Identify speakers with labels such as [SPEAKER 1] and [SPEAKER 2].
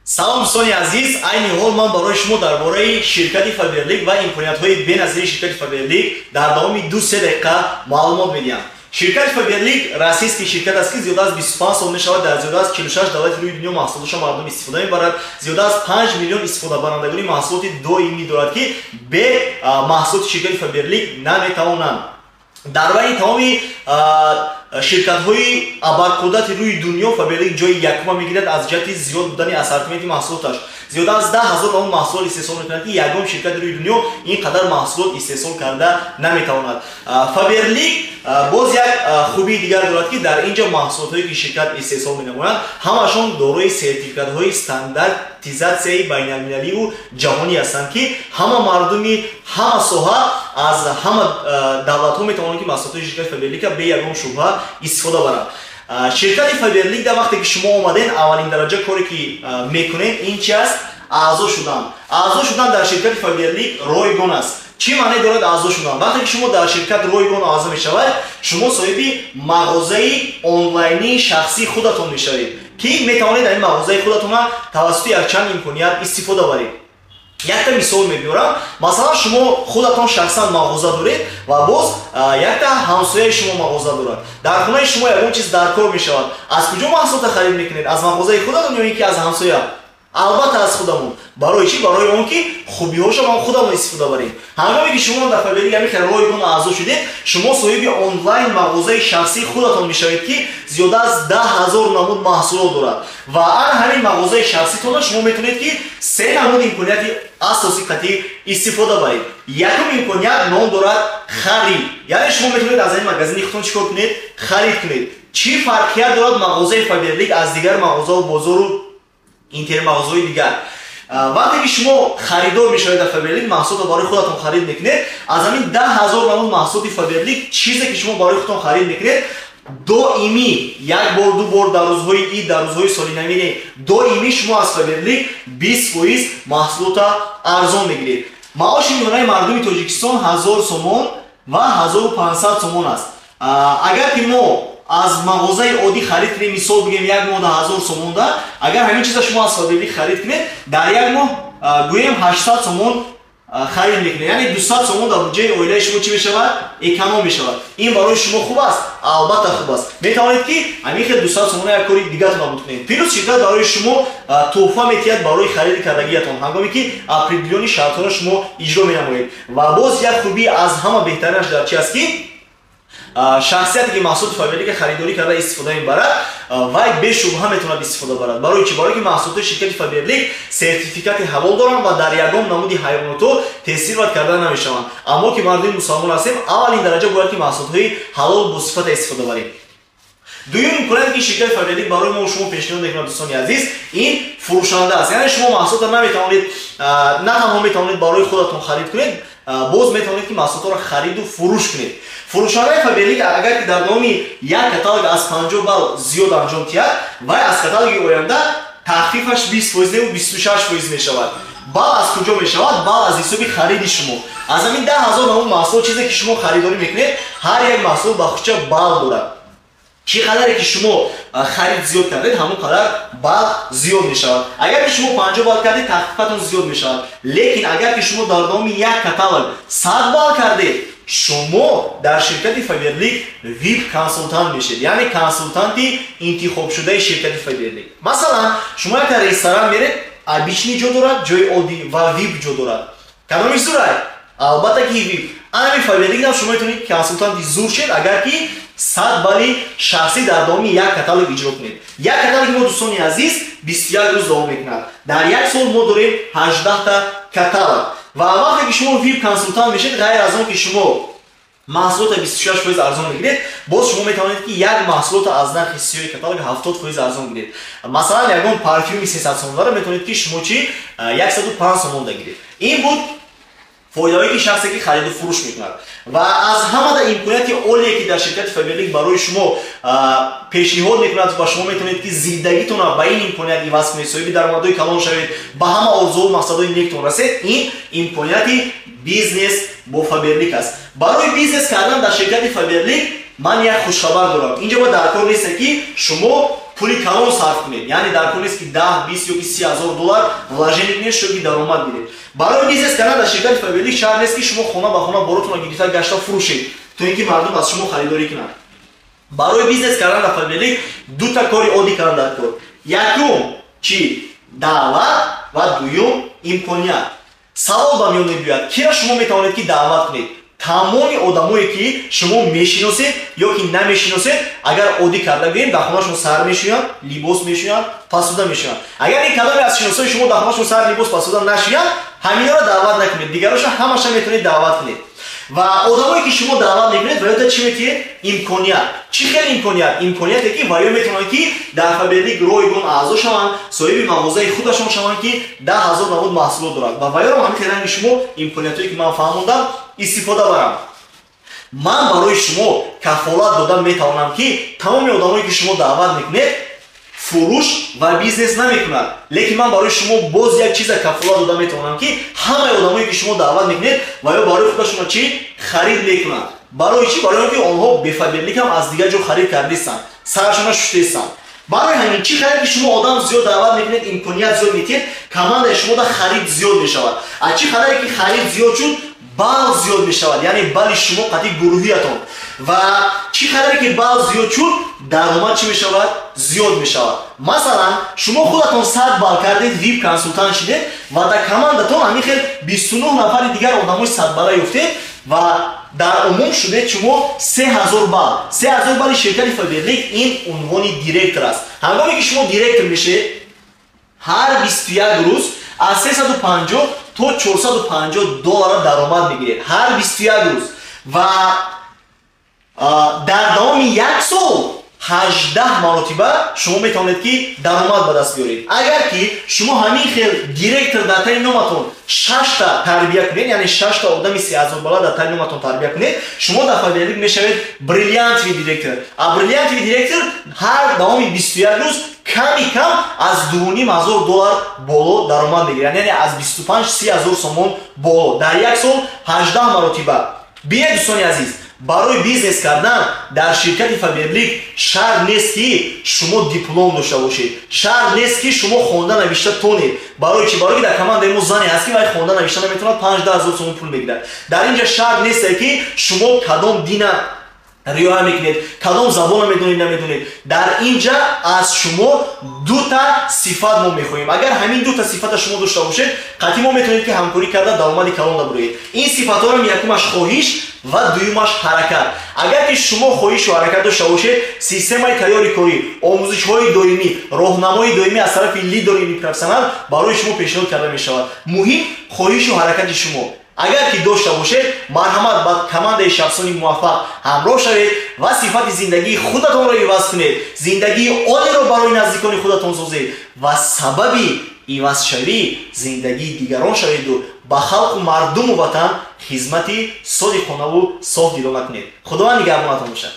[SPEAKER 1] Салом, дӯстони азиз! Айни ҳол ман барои шумо дар бораи ширкати Фаберлик ва имкониятҳои беназири ширкати Фаберлик дар давоми 2-3 дақиқа маълумот медиҳам. Ширкати Фаберлик российский ширкат аст, ки зиёда аз 25 сол мешавад, дар зиёда аз 46 давлати рӯи дунё маҳсулоташо мардум истифода мебарад. Зиёда аз 5 миллион истифодабарандагони маҳсулоти доимӣ дорад, ки бе маҳсулоти ширкати Фаберлик наметавонанд. Дар байни тамоми ширкатҳои абарқудрати рӯи дунё Фаберлик ҷои якума мегирад аз ҷиҳати зиёд будани ассортименти маҳсулоташ. Зиёда аз 10 000 намуд маҳсулот истеҳсол мекунад, ки ягон ширкати рӯи дунё ин қадар маҳсулот истеҳсол карда наметавонад. Фаберлик боз як хубии дигар дорад, ки дар ин ҷо маҳсулотҳое, ки ширкат истеҳсол менамояд, ҳамашон дорои сертификатҳои стандартизатсияи байналмилаливу ҷаҳонӣ ҳастанд, ки ҳама мардуми ҳама соҳа аз ҳама давлатҳо метавонанд, ки маҳсулотҳои ширкати Фаберлика бе ягон шубҳа истифода баранд. Ширкати Фаберлик дар вақте ки шумо омаден, аввалин дараҷа коре, ки мекунед, ин чи аст? Аъзо шудан. Аъзо шудан дар ширкати Фаберлик ройгон аст. Чӣ маъне дорад аъзо шудан? Вақте ки шумо дар ширкат ройгон аъзо мешавад, шумо соҳиби мағозаи онлайнии шахсии худатон мешавед, ки метавонед дар ин мағозаи худатона тавассути якчанд имконият истифода баред. Якта мисол мебиёрам. Масалан, шумо худатон шахсан мағоза доред ва боз якта ҳамсояи шумо мағоза дорад. Дар хонаи шумо ягон чиз дар кор мешавад. Аз куҷо маҳсулота харид мекунед? Аз мағозаи худатон ё ин ки аз ҳамсоя? Албатта, аз худамон. Барои чӣ? Барои он ки хубиҳошо мо худамон истифода барем. Ҳангоме ки шумо дар Фаберлик ҳамин хел ройгон аъзо шудед, шумо соҳиби онлайн мағозаи шахсии худатон мешавед, ки зиёда аз 10 000 намуд маҳсулот дорад. Ва ана ҳамин мағозаи шахситона шумо метавонед, ки се намуд имконияти асосӣ қатъӣ истифода баред. Якум имконият ном дорад харид, яъне шумо метавонед аз ҳамин магазини худтон чӣ кор кунед? Харид кунед. Чӣ фарқият дорад мағозаи Фаберлик аз дигар мағозаву бозору интернет-мағозаҳои дигар? Вақте ки шумо харидор мешавед дар Фаберлик, маҳсулотро барои худатон харид мекунед. Аз ҳамин 10 000 намуд маҳсулоти Фаберлик чизе ки шумо барои худатон харид мекунед, доимӣ, як бор, ду бор, дар рӯзҳои ид, дар рӯзҳои солинавӣ не, доимӣ шумо аз Фаберлик 20% маҳсулота арзон мегиред. Маоши миёнаи мардуми Тоҷикистон 1000 сомон ва 1500 сомон аст. Агар ки мо аз мағозаи оддӣ харид кунем, мисол бигем, як моҳ да 1000 сомонда, агар ҳамин чиза шумо аз Фаберлик харид кунед, дар як моҳ, гӯем, 800 сомон харид мекунед, яъне 200 сомон дар буҷаи оилаи шумо чӣ мешавад? Эконом мешавад. Ин барои шумо хуб аст? Албатта, хуб аст. Метавонед, ки ҳамин хел 200 сомона як кори дигатон набуд кунед. Плюс ширкат барои шумо тӯҳфа метиҳад барои хариди кардагиятон, ҳангоме ки определённый шартҳоро шумо иҷро менамоед. Ва боз як хубӣ, аз ҳама беҳтаринаш дар чи аст, ки шахсияте, ки маҳсулоти Фаберлика харидорӣ карда истифода мебарад, вай бешубҳа метавонад истифода барад. Барои чӣ? Барои ки маҳсулоти ширкати Фаберлик сертификати ҳалол доранд ва дар ягон намуди ҳайвонотҳо тестировать карда намешаванд. Аммо ки мардуми мусалмон ҳастем, аввалин дараҷа бояд, ки маҳсулотҳои ҳалол босифата истифода барем. Дуюм имконияте, ки ширкати Фаберлик барои мо шумо пешниҳод мекунад, дӯстони азиз, ин фурӯшанда аст. Яъне шумо маҳсулотро наметавонед, на танҳо метавонед барои худатон харид кунед, боз метавонед, ки маҳсулотро хариду фурӯш кунед. Фурӯшандаи Фаберлик агар ки дар давоми як каталог аз 50 балл зиёд анҷом диҳад, вай аз каталоги оянда тахфифаш 20% неву 26% мешавад. Балл аз куҷо мешавад? Балл аз ҳисоби хариди шумо. Аз ҳамин 10 000 намуд маҳсулот чизе ки шумо харидорӣ мекунед, ҳар як маҳсулот ба худша балл дорад. Чӣ қадаре ки шумо харид зиёд кардед, ҳамон қадар балл зиёд мешавад. Агар ки шумо 50 балл кардед, тахфифатон зиёд мешавад. Лекин агар ки шумо дар давоми як каталог 100 балл кардед, шумо дар ширкати Фаберлик вип консултант мешед, яъне консултанти интихобшудаи ширкати Фаберлик. Масалан, шумо якта ресторан меред, обычный ҷо дорад, ҷои оддӣ, ва вип ҷо дорад. Кадоми зурай? Албатта, ки вип. Анами Фаберликам шумо метавонед консултанти зур шед, агар ки 100 балли шахсӣ дар давоми як каталог иҷро кунед. Як каталоги мо, дӯстони азиз, 21 рӯз давом мекунад. Дар як сол мо дорем 18та каталог. Ва вақте ки шумо вип консултант мешед, ғайр аз он ки шумо маҳсулота 26% арзон мегиред, боз шумо метавонед, ки як маҳсулота аз нархи сиёи каталог 70% арзон гиред. Масалан, ягон парфюми 300 сомондаро метавонед, ки шумо чи 105 сомонда гиред. Ин буд фоидаҳое, ки шахсе, ки хариду фурӯш мекунад. Ва аз ҳамада имконияти олие, ки дар ширкати Фаберлик барои шумо пешниҳод мекунад ва шумо метавонед, ки зиндагитонро ба ин имконият иваз кунед, соҳиби даромадҳои калон шавед, ба ҳама орзуҳу мақсадҳои нектон расед, ин имконияти бизнес бо Фаберлик аст. Барои бизнес кардан дар ширкати Фаберлик ман як хушхабар дорам. Инҷо ба дар кор несте, ки шумо пули калон сарф кунед. Яъне дар кор нест, ки 10, 20 ё ки 30 ҳазор доллар вложение кунед, шо ки даромад гиред. Барои бизнес кардан дар ширкати Фаберлик шарт нест, ки шумо хона ба хона боротонро гирифта гашта фурӯшед, то ин ки мардум аз шумо харидорӣ кунанд. Барои бизнес кардан дар Фаберлик дута кори оддӣ кардан дар кор. Якум чӣ? Даъват, ва дуюм имконият. Савол ба миён мебиёяд: кира шумо метавонед, ки даъват кунед? Тамоми одамое, ки шумо мешиносед ё ки намешиносед. Агар оддӣ карда гӯем, дар хонашон сар мешӯянд, либос мешӯянд, посуда мешӯянд. Агар ин кадоме аз шиносои шумо дар хонашон сар, либос, посуда нашӯянд, ҳаминҳоро даъват накунед, дигароша ҳамаша метавонед даъват кунед. Ва одамое, ки шумо даъват мекунед, ва ёда чӣ метиҳед? Имконият. Чӣ хел имконият? Имконияте, ки ва ё метавонанд, ки дар Фаберлик ройгон аъзо шаванд, соҳиби мағозаи худашон шаванд, ки 10 000 намуд маҳсулот дорад, ва ваёро ҳамин хел ранги шумо имкониятҳое, ки ман фаҳмондам, истифода барам. Ман барои шумо кафолат дода метавонам, ки тамоми одамое, ки шумо даъват мекунед, фурӯш ва бизнес намекунад. Лекин ман барои шумо боз як чиза кафолат дода метавонам, ки ҳамаи одамое, ки шумо даъват мекунед, ва ё барои худашонро чӣ харид мекунанд. Барои чӣ? Барои он ки онҳо бе Фаберликам аз дигар ҷо харид кардистанд, сарашона шуштестанд. Барои ҳамин, чӣ қадар ки шумо одам зиёд даъват мекунед, имконият зиёд метиҳед, командаи шумода харид зиёд мешавад. А чӣ қадаре ки харид зиёд шуд, балл зиёд мешавад, яъне балли шумо қатъи гурӯҳиятон. Ва чӣ қадаре ки балл зиёд шуд, даромад чӣ мешавад? Зиёд мешавад. Масалан, шумо худатон 100 балл кардед, вип консултант шидед ва дар командатон ҳамин хел 29 нафари дигар одамои садбалла ёфтед ва дар умум шудед шумо 3000 балл. 3000 балли ширкати Фаберлик ин унвони директор аст. Ҳангоме ки шумо директор мешавед, ҳар 21 рӯз аз 350 то 450 доллара даромад мегиред, ҳар 21 рӯз. Ва дар давоми як сол 18 маротиба шумо метавонед, ки даромад ба даст биёред. Агар ки шумо ҳамин хел директор дар таи номатон шашта тарбия кунед, яъне шашта одами 3000 бала дар таи номатон тарбия кунед, шумо дар Фаберлик мешавед бриллиантовый директор. А бриллиантовый директор ҳар давоми 21 рӯз ками кам аз 2500 доллар боло даромад мегирад, яъне аз 25-30 ҳазор сомон боло, дар як сол 18 маротиба. Бинед, дӯстони азиз, барои бизнес кардан дар ширкати Фаберлик шарт нест, ки шумо диплом дошта бошед, шарт нест, ки шумо хонда навишта тонед. Барои чӣ? Барои ки дар командаи мо зане ҳаст, ки вай хонда навишта наметавонад, 5-10 ҳазор сомон пул мегирад. Дар ин ҷа шарт несте, ки шумо кадом дина риоя мекунед, кадом забонро медонед, намедонед. Дар ин ҷа аз шумо дута сифат мо мехоҳем. Агар ҳамин дута сифата шумо дошта бошед, қатъи мо метавонед, ки ҳамкорӣ карда даромади калон набуроед. Ин сифатҳоро якумаш хоҳиш ва дуюмаш ҳаракат. Агар ки шумо хоҳишу ҳаракат дошта бошед, системаи тайёри корӣ, омӯзишҳои доимӣ, роҳнамои доимӣ аз тарафи лидери профессионал барои шумо пешниҳод карда мешавад. Муҳим хоҳишу ҳаракати шумо. Агар ки дошта бошед, марҳамат, ба командаи шахсони муваффақ ҳамроҳ шавед ва сифати зиндагии худатонро иваз кунед, зиндагии олиро барои наздикони худатон созед ва сабаби ивазшавии зиндагии дигарон шаведу ба халқу мардуму ватан хизмати содиқонаву софдилона кунед. Худованд нигаҳбонатон бошад.